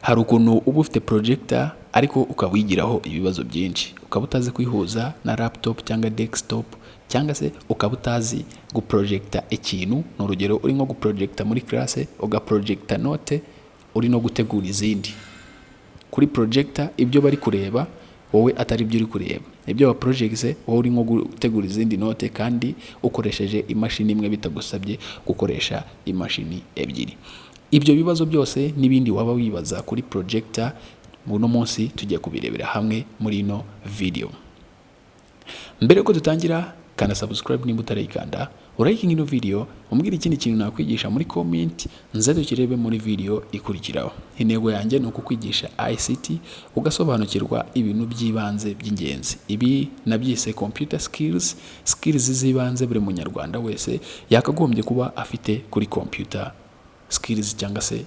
Hari ukuntu uba ufite projector ariko ukaba uyigiraho ibibazo byinshi, ukaba utazi kuyihuza na laptop cyangwa desktop, cyangwa se ukaba utazi guprojecta ikintu. Ni urugero, uri nko guprojecta muri classe, ugaprojecta note uri no gutegura izindi kuri projector, ibyo bari kureba wowe atari byo uri kureba, ibyo waprojectse wowe uri nko gutegura izindi note, kandi ukoresheje imashini imwe bitagusabye gukoresha imashini ebyiri. Ibyo bibazo byose n'ibindi waba wibaza kuri projector, uno munsi tugiye kubirebera hamwe muri ino video. Mbere yuko dutangira, kanda subscribe nimba utarayikanda, urayikinga ino video, umbwire ikindi kintu nakwigisha muri comment, nze tukirebe muri video ikurikiraho. Intego yanjye ni ukukwigisha ICT, ugasobanukirwa ibintu by'ibanze by'ingenzi. Ibi nabyise computer skills, skills z'ibanze buri munyarwanda wese yakagombye kuba afite kuri computer skills, cyangwa se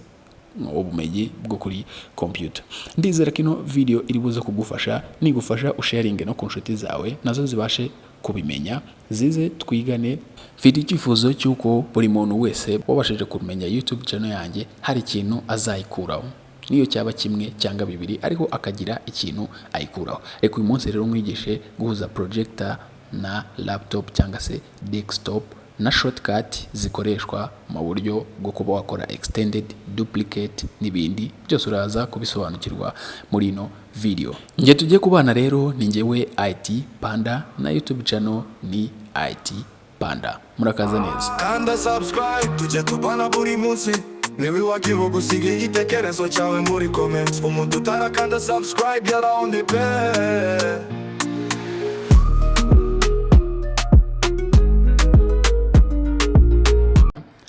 ubumenyi bwo kuri computer. Ndizera ko ino video iri buze kugufasha. Nigufasha, usharinge no ku nshuti zawe, nazo zibashe kubimenya, zize twigane. Mfite icyifuzo cy'uko buri muntu wese wabashije kumenya YouTube channel yanjye hari ikintu azayikuraho, niyo cyaba kimwe cyangwa bibiri, ariko akagira ikintu ayikuraho. Reka uyu munsi rero mwigishe guhuza projector na laptop cyangwa se desktop, na shortcut zikoreshwa mu buryo bwo kuba wakora extended, duplicate n'ibindi byose. Uraza kubisobanukirwa muri ino video. Njye tugiye kubana rero ni njyewe IT Panda, na YouTube channel ni IT Panda. Murakaza neza. Kanda subscribe, tujye tubana buri munsi. Ntiwibagirwe gusiga igitekerezo cyawe muri comment. Umuntu utarakanda subscribe yarawundi pe.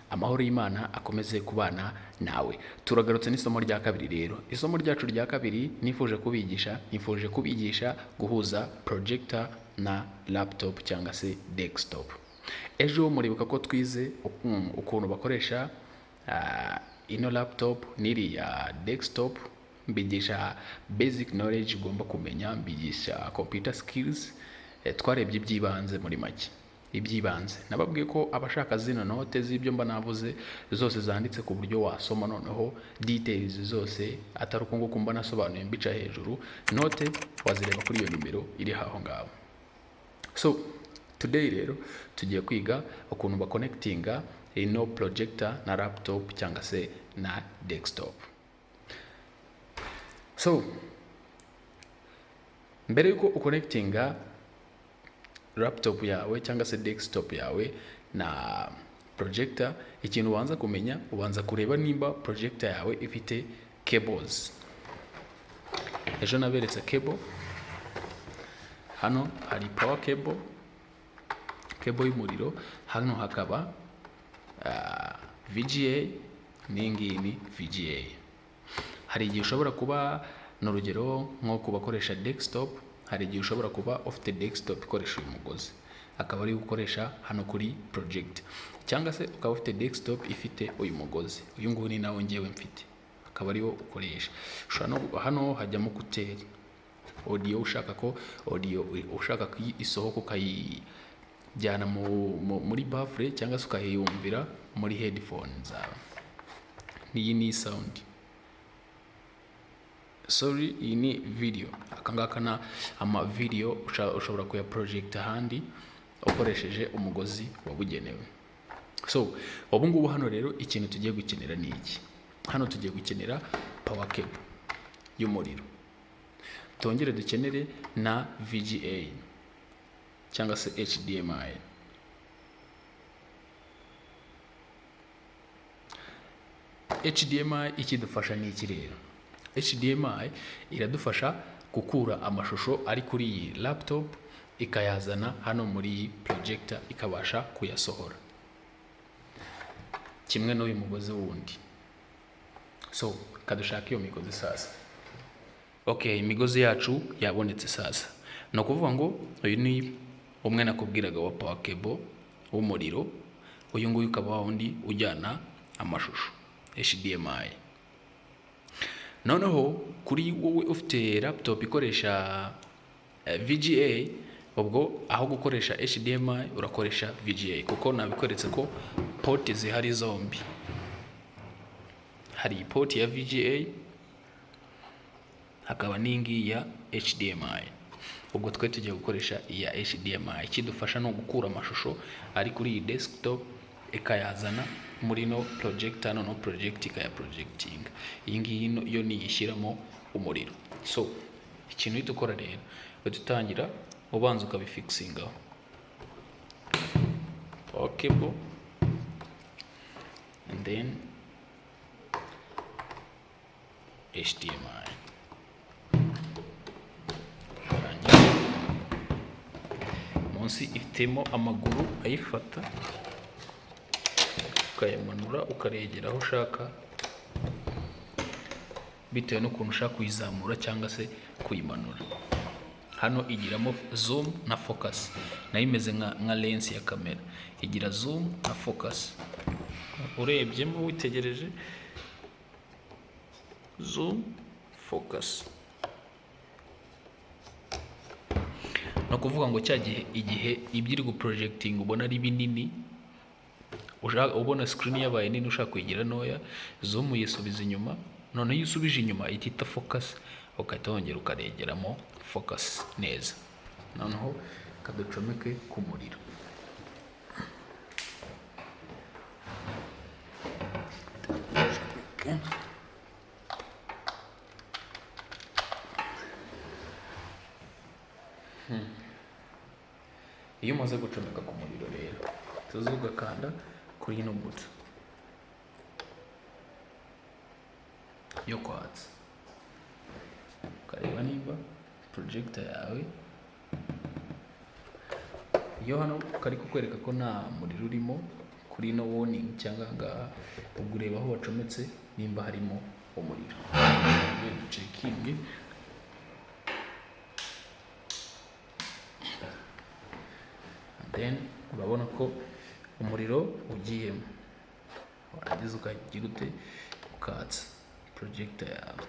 Amahoro y'Imana akomeze kubana nawe. Turagarutse n'isomo rya kabiri. Rero isomo ryacu rya kabiri nifuje kubigisha guhuza projector na laptop cyangwa se desktop. Ejo muribuka ko twize ukuntu bakoresha ino laptop n'iriya desktop, mbigisha basic knowledge ugomba kumenya, mbigisha computer skills. Twarebye iby'ibanze, muri make iby'ibanze. Nababwiye ko abashaka zino note z'ibyo mba navuze zose zanditse ku buryo wasoma noneho details zose, atari uko nguko mba nasobanuye mbica hejuru, note wazireba kuri iyo nimero iri aho ngaho. So today rero tugiye kwiga ukuntu baconnectinga ino projector na laptop cyangwa se na desktop. So mbere yuko uconnectinga laptop yawe cyangwa se desktop yawe na projector, ikintu ubanza kumenya, ubanza kureba nimba projector yawe ifite cables. Ejo naberetse cable. Hano hari power cable, cable y'umuriro, hano hakaba VGA, n'iyi ngiyi ni VGA. Hari igihe ushobora kuba, ni urugero nko ku bakoresha desktop, hari igihe ushobora kuba ufite desktop ikoresha uyu mugozi, akaba ari gukoresha hano kuri project, cyangwa se ukaba ufite desktop ifite uyu mugozi, uyu nguyu ni nawo ngewe mfite, akaba ariwo ukoresha. Ushobora no hano hajyamo écouteur, audio, ushaka ko audio ushaka ko isohoka ukayijyana muri baffle cyangwa se ukayiyumvira muri headphone zawe. Iyi ni sound, sorry, iyi ni video. Aka ngaka na ama video ushobora kuyaprojecta ahandi ukoresheje umugozi wabugenewe. So ubu ngubu hano rero ikintu tugiye gukenera ni iki? Hano tugiye gukenera power cable y'umuriro, tongere dukenere na VGA cyangwa se HDMI. HDMI ikidufasha ni iki rero? HDMI iradufasha gukura amashusho ari kuri iyi laptop, ikayazana hano muri iyi projector, ikabasha kuyasohora kimwe n'uyu mugozi wundi. So kadushaka iyo migozi sasa. Okay, imigozi yacu yabonetse. Sasa ni ukuvuga ngo uyu ni umwe nakubwiraga wa power cable w'umuriro, uyu nguyu ukaba wa wundi ujyana amashusho, HDMI. Noneho kuri wowe ufite laptop ikoresha VGA, ubwo aho gukoresha HDMI urakoresha VGA, kuko nabikweretse ko port zihari zombi. Hari port ya VGA. Hakaba n'iyi ngiyi ya HDMI. Ubwo twe tugiye gukoresha iya HDMI. Ikidufasha ni ugukura amashusho ari kuri iyi desktop ikayazana muri no projector, noneho projector ikayaprojectinga. Iyi ngiyi yo niyishyiramo umuriro. So ikintu uhita ukora rero, uhita utangira ubanza ukabifixingaho power cable and then HDMI. Warangiza, munsi ifitemo amaguru ayifata, ukayamanura ukaregera aho ushaka bitewe n'ukuntu ushaka kuyizamura cyangwa se kuyimanura. Hano igiramo zoom na focus, nayo imeze nka lens ya kamera, igira zoom na focus. Urebyemo witegereje, zoom, focus. Ni ukuvuga ngo cya gihe, igihe ibyo iri guprojecting ubona ari binini, ubona screen yabaye nini, ushaka kuyigira ntoya, zoom uyisubiza inyuma. Noneho iyo usubije inyuma ihita ita focus, ugahita wongera ukaregeramo focus neza. Noneho kaducomeke ku muriro. Iyo umaze gucomeka ku muriro rero, tuza ugakanda kuri ino buto yo kwatsa, ukareba nimba projector yawe. Iyo hano kari kukwereka ko nta muriro urimo kuri ino warning cyangwa ngaha, ubwo ureba aho wacometse nimba harimo umuriro. Ducheckinge. Then urabona ko umuriro ugiyemo, warangiza ukagira ute? Ukatsa projector yawe.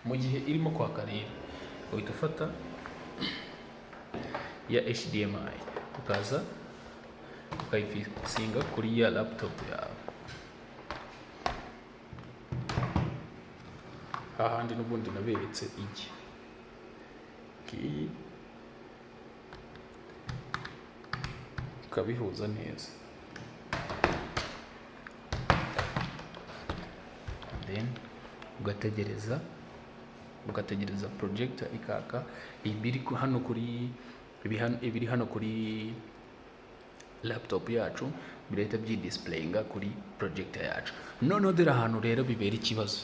Mu gihe irimo kwaka rero, uhita ufata ya HDMI, ukaza ukayifixinga kuri ya laptop yawe, hahandi n'ubundi naberetse ijya ngiyi, ukabihuza neza, then ugategereza projector ikaka. Ibiri hano kuri ibiri hano kuri laptop yacu birahita byidisplayinga kuri projector yacu. Noneho dore ahantu rero bibera ikibazo,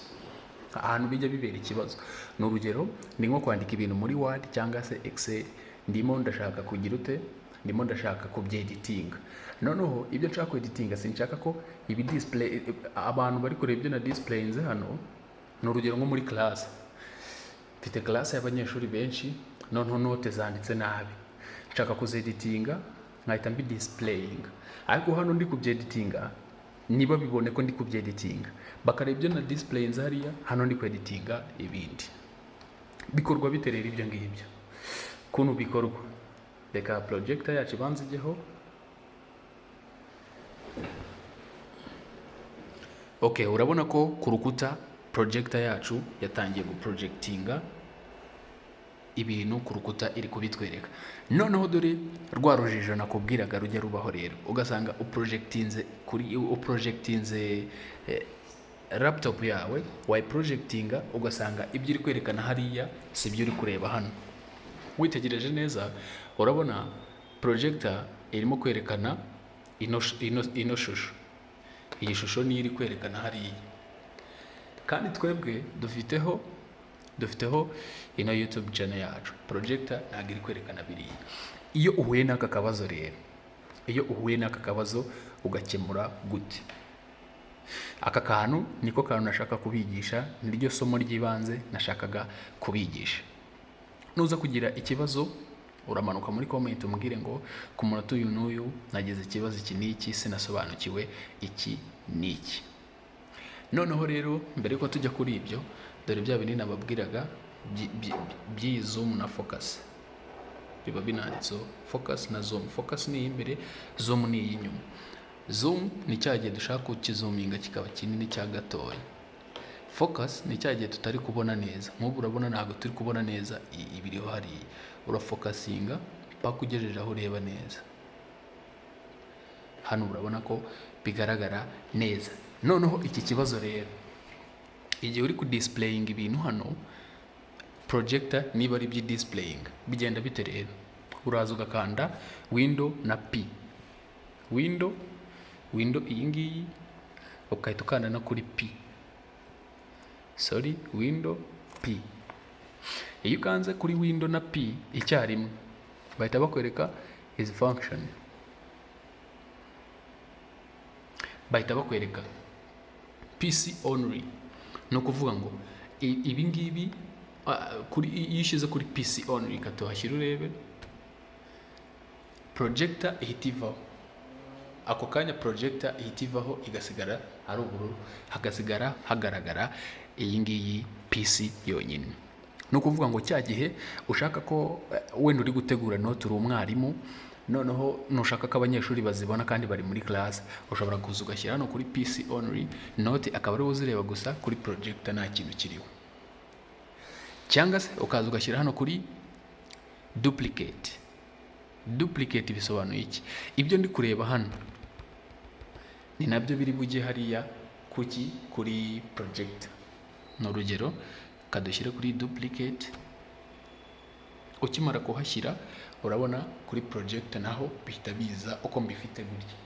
ahantu bijya bibera ikibazo ni urugero, ni nko kwandika ibintu muri Word cyangwa se Excel. Ndimo ndashaka kugira ute? Ndimo ndashaka kubyeditinga. Noneho ibyo nshaka kweditinga, sinshaka ko ibi display, abantu bari kureba ibyo na displayinze hano. Ni urugero nko muri class, mfite class y'abanyeshuri benshi, noneho note zanditse nabi, nshaka kuzeditinga nkahita mbi displayinga, ariko hano ndi kubyeditinga niba bibone ko ndi kubyeditinga, bakareba ibyo na displayinze hariya, hano ndi kweditinga ibindi. Bikorwa bite rero ibyo ngibyo? Kuntu bikorwa, reka projector yacu ibanze ijyeho. Okay, urabona ko ku rukuta projector yacu yatangiye guprojectinga ibintu ku rukuta, iri kubitwereka. Noneho dore rwa rujijo nakubwiraga rujya rubaho rero, ugasanga uprojectinze kuri uprojectinze laptop yawe, wayiprojectinga ugasanga ibyo uri kwerekana hariya si byo uri kureba hano. Witegereje neza, urabona projector irimo kwerekana ino shusho. Iyi shusho niyo iri kwerekana hariya, kandi twebwe dufiteho ino YouTube channel yacu. Projector ntabwo iri kwerekana biriya. Iyo uhuye n'aka kabazo rero, iyo uhuye n'aka kabazo ugakemura gute? Aka kantu niko kantu nashaka kubigisha, niryo somo ry'ibanze nashakaga kubigisha. Nuza kugira ikibazo, uramanuka muri comment umbwire ngo ku munota uyu n'uyu nagize ikibazo iki n'iki, sinasobanukiwe iki n'iki. Noneho rero mbere yuko tujya kuri ibyo, dore bya bindi nababwiraga by'iyi zoom na focus. Biba binanditseho focus na zoom. Focus ni iy'imbere, zoom ni iy'inyuma. Zoom ni cya gihe dushaka kukizuminga kikaba kinini cya gatoya. Focus ni cya gihe tutari kubona neza. Nk'ubu urabona ntabwo turi kubona neza ibiriho hariya. Urafocusinga paka ugejeje aho ureba neza. Hano urabona ko bigaragara neza. Noneho iki kibazo rero, igihe uri kudisplayinga ibintu hano, projector niba ari iby'idisplaying, bigenda bite rero? Uraza ugakanda Window na P, Window iyi ngiyi, ugahita ukanda no kuri P, sorry, Window P. Iyo ukanze kuri Window na P icyarimwe, bahita bakwereka izi function, bahita bakwereka PC only. Ni ukuvuga ngo ibi ngibi kuri iyo ushyize kuri PC only, reka tuhashyire urebe, projector ihita ivaho ako kanya. Projector ihita ivaho, igasigara ari ubururu, hagasigara hagaragara iyi ngiyi PC yonyine. Ni ukuvuga ngo cya gihe ushaka ko wenda uri gutegura note, uri umwarimu, noneho nushaka ko abanyeshuri bazibona kandi bari muri class, ushobora kuza ugashyira hano kuri PC only, note akaba ariwo uzireba gusa, kuri projector nta kintu kiriho. Cyangwa se ukaza ugashyira hano kuri duplicate. Duplicate bisobanuye iki? Ibyo ndi kureba hano ni nabyo biri bujye hariya kuki? Kuri projector. Ni urugero, kadushyire kuri duplicate. Ukimara kuhashyira, urabona kuri projector naho bihita biza uko mbifite gutya.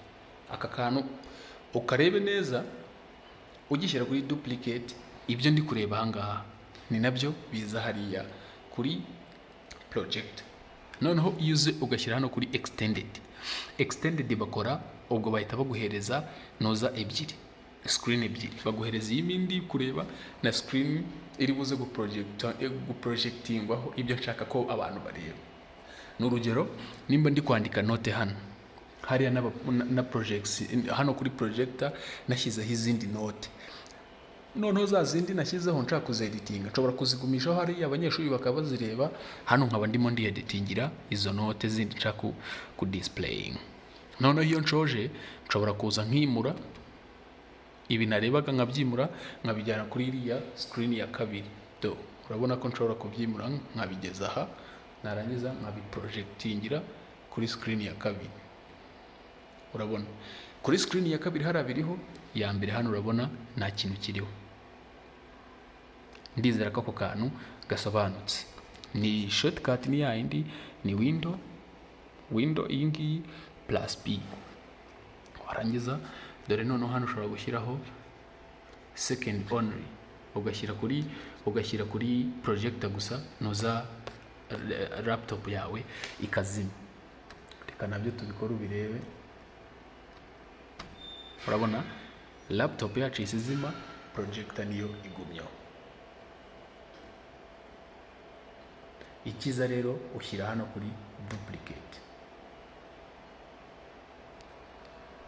Aka kantu ukarebe neza, ugishyira kuri duplicate, ibyo ndi kureba ahangaha ni nabyo biza hariya kuri projector. Noneho iyo uze ugashyira hano kuri extended, extended bakora ubwo bahita baguhereza noza ebyiri, screen ebyiri. Baguhereza iyi mindi kureba na screen iri buze guprojectingwaho ibyo nshaka ko abantu bareba. Ni urugero, nimba ndi kwandika note hano, hariya na projects hano kuri projector nashyizeho izindi note, noneho za zindi nashyizeho nshaka kuzeditinga, nshobora kuzigumishaho hariya, abanyeshuri bakaba bazireba, hano nkaba ndimo ndiyeditingira izo note zindi nshaka ku displaying. Noneho iyo nshoje, nshobora kuza nkimura ibi narebaga, nkabyimura nkabijyana kuri iriya screen ya kabiri. Do urabona ko nshobora kubyimura nkabigeza aha, narangiza nkabiprojectingira kuri screen ya kabiri. Urabona kuri screen ya kabiri hari abiriho, ya mbere hano urabona nta kintu kiriho. Ndizera ko ako kantu gasobanutse. Ni shortcut, ni yayindi, ni Window iyi ngiyi plus P. Warangiza dore noneho hano ushobora gushyiraho second only, ugashyira kuri projector gusa, noza laptop yawe ikazima. Reka nabyo tubikore ubirebe. Urabona laptop yacu ihise izima, projector niyo igumyeho. Icyiza rero, ushyira hano kuri duplicate,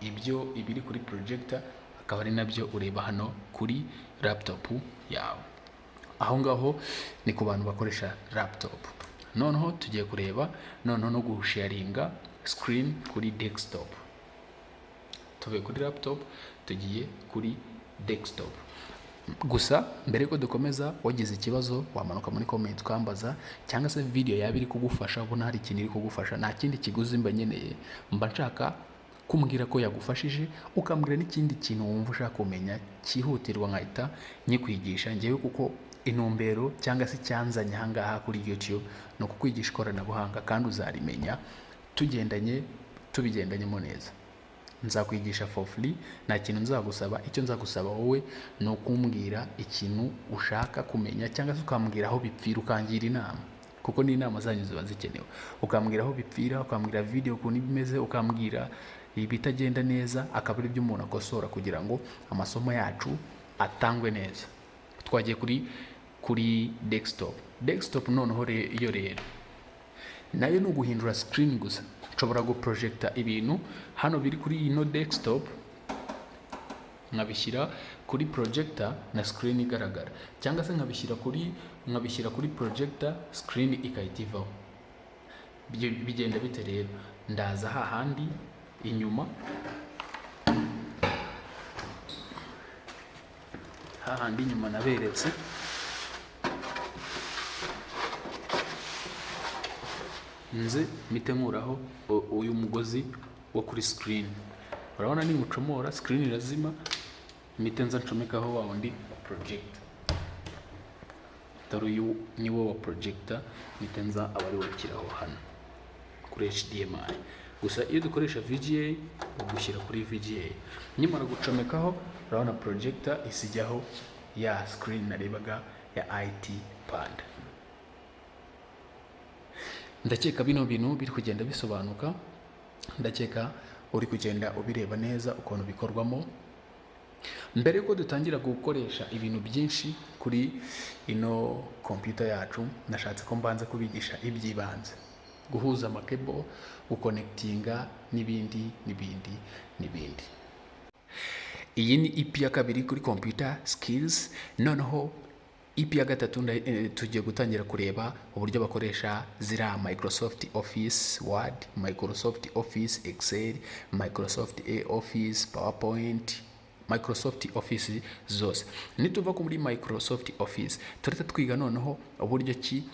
ibyo ibiri kuri projector akaba ari nabyo ureba hano kuri laptop yawe. Aho ngaho ni ku bantu bakoresha laptop. Noneho tugiye kureba noneho no gusharinga screen kuri desktop. Tuvuye kuri laptop tugiye kuri desktop. Gusa mbere yuko dukomeza, wagize ikibazo wamanuka muri comment ukambaza, cyangwa se video yaba iri kugufasha, ubona hari ikintu iri kugufasha, nta kindi kiguzi mba nkeneye, mba nshaka kumbwira ko yagufashije, ukambwira n'ikindi kintu wumva ushaka kumenya cyihutirwa, nkahita nyikwigisha ngewe, kuko intumbero cyangwa se icyanzanye aha ngaha kuri YouTube ni ukukwigisha ikoranabuhanga, kandi uzarimenya tugendanye, tubigendanyemo neza. Nzakwigisha for free, nta kintu nzagusaba. Icyo nzagusaba wowe ni ukumbwira ikintu ushaka kumenya, cyangwa se ukambwira aho bipfira, ukangira inama, kuko n'inama zanyu ziba zikenewe. Ukambwira aho bipfira, ukambwira video ukuntu iba imeze, ukambwira ibitagenda neza, akaba ari byo umuntu akosora kugira ngo amasomo yacu atangwe neza. Twagiye kuri desktop. Desktop noneho yo rero nayo ni uguhindura screen gusa. Nshobora guprojecta ibintu hano biri kuri ino desktop nkabishyira kuri projector na screen igaragara, cyangwa se nkabishyira kuri projector, screen ikahita ivaho. Bigenda bite rero? Ndaza hahandi inyuma, Hahandi inyuma naberetse, nze mpite nkuraho uyu mugozi wo kuri screen. Urabona ningucomora screen irazima, mpite nza ncomekaho wa wundi wa projector. Dore uyu ni wo wa projector, mpite nza aba ari wo nshyiraho hano kuri HDMI. Gusa iyo dukoresha VGA ugushyira kuri VGA. Nimara gucomekaho, urabona projector isijyaho ya screen narebaga ya IT Panda. Ndakeka bino bintu biri kugenda bisobanuka, ndakeka uri kugenda ubireba neza ukuntu bikorwamo. Mbere yuko dutangira gukoresha ibintu byinshi kuri ino computer yacu, nashatse ko mbanza kubigisha iby'ibanze, guhuza amakebo, guconnectinga n'ibindi n'ibindi n'ibindi. Iyi ni EP ya kabiri kuri computer skills. Noneho EP ya gatatu tugiye gutangira kureba uburyo bakoresha ziriya Microsoft Office Word, Microsoft Office Excel, Microsoft A Office, PowerPoint, Microsoft Office zose. Nituva kuri Microsoft Office, turahita twiga noneho uburyo ki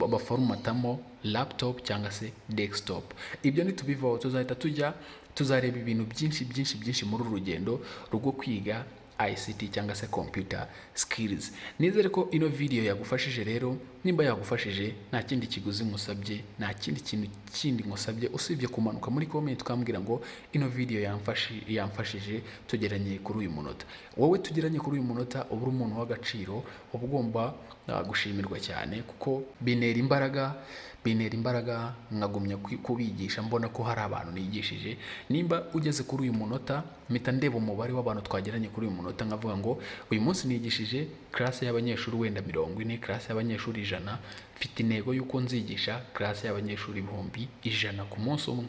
baformatamo laptop cyangwa se desktop. Ibyo nitubivaho tuzahita tujya tuzareba ibintu byinshi byinshi byinshi muri uru rugendo rwo kwiga ICT cyangwa se computer skills. Nizere ko ino video yagufashije. Rero nimba yagufashije, nta kindi kiguzi nkusabye, nta kindi kintu kindi nkusabye usibye kumanuka muri comment ukambwira ngo ino video yamfashije, tugeranye kuri uyu munota. Wowe tugeranye kuri uyu munota, uba uri umuntu w'agaciro, uba ugomba gushimirwa cyane, kuko bintera imbaraga, bintera imbaraga nkagumya kubigisha mbona ko hari abantu nigishije. Nimba ugeze kuri uyu munota, mpita ndeba umubare w'abantu twageranye kuri uyu munota, nkavuga ngo uyu munsi nigishije classe y'abanyeshuri wenda 40, classe y'abanyeshuri 100. Mfite intego y'uko nzigisha classe y'abanyeshuri 100,000 ku munsi umwe,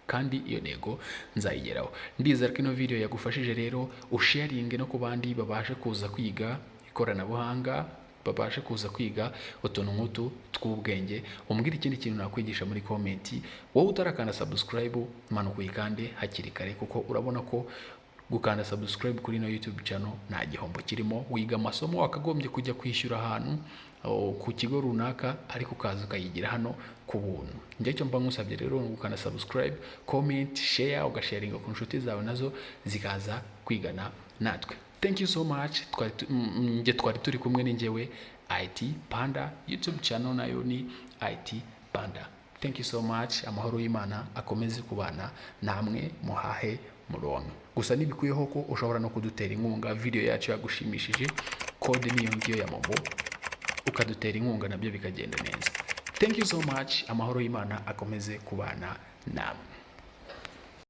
kandi iyo ntego nzayigeraho. Ndizera ko ino video yagufashije. Rero usharinge no ku bandi babashe kuza kwiga ikoranabuhanga, babashe kuza kwiga utuntu nk'utu tw'ubwenge. Umbwire ikindi kintu nakwigisha muri comment. Wowe utarakanda subscribe, manuka uyikande hakiri kare, kuko urabona ko gukanda subscribe kuri ino YouTube channel nta gihombo kirimo. Wiga amasomo wakagombye kujya kwishyura ahantu ku kigo runaka, ariko ukaza ukayigira hano ku buntu. Njye icyo mba nkusabye rero ni ugukanda subscribe, comment, share, ugasharinga ku nshuti zawe nazo zikaza kwigana natwe. Thank you so much. Njye twari turi kumwe ni njyewe IT Panda. YouTube channel nayo ni IT Panda. Thank you so much. Amahoro y'Imana akomeze kubana namwe, muhahe muronke. Gusa ntibikwiyeho ko ushobora no kudutera inkunga, video yacu yagushimishije, code niyo ngiyo ya MoMo, ukadutera inkunga nabyo bikagenda neza. Thank you so much. Amahoro y'Imana akomeze kubana namwe.